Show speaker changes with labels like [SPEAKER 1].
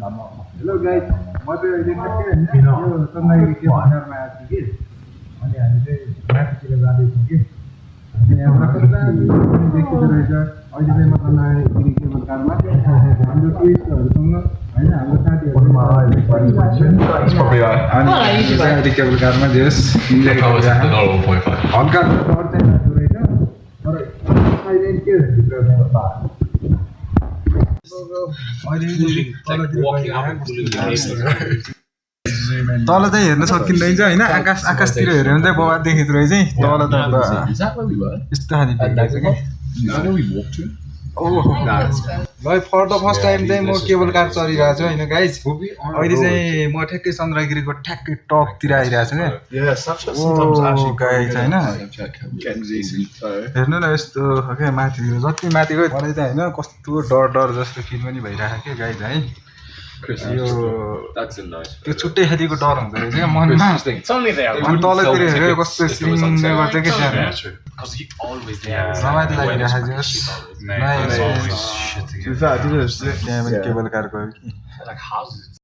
[SPEAKER 1] Hello guys, म त अहिले ठ्याक्कै हैन यो चन्द्रगिरी के बजारमा आएको छु कि अनि हामी चाहिँ माथितिर जाँदैछौँ कि अनि यहाँबाट कता देखिँदो रहेछ अहिले चाहिँ म चन्द्रगिरी केबल कारमा हाम्रो टुरिस्टहरूसँग हैन हाम्रो साथीहरू
[SPEAKER 2] It's probably
[SPEAKER 1] अनि केबल कारमा जस इन्जोय गरिरहेको हल्का डर चाहिँ लाग्दो रहेछ तर साइलेन्ट के भित्र तल चाहिँ हेर्न सकिँदैन हैन आकाशतिर हेर्यो भने चाहिँ बबाद देखिँदो रहेछ है तल त यस्तो खाले ल फर द फर्स्ट टाइम चाहिँ म केबल कार चढिरहेको छु हैन गाइस अहिले चाहिँ म ठ्याक्कै चन्द्रगिरीको ठ्याक्कै टपतिर आइरहेको छु क्या गाइस हैन हेर्नु न यस्तो के माथितिर जति माथि गयो मलाई चाहिँ हैन कस्तो डर जस्तो फिल पनि भइरहेको के गाइस है यो त्यो छुट्टै खालको डर हुँदो रहेछ क्या मनमा अनि तलतिर हेरेर कस्तो सिरिङले गर्छ कि रमाइलो लागिरहेको छ केबल कार गयो कि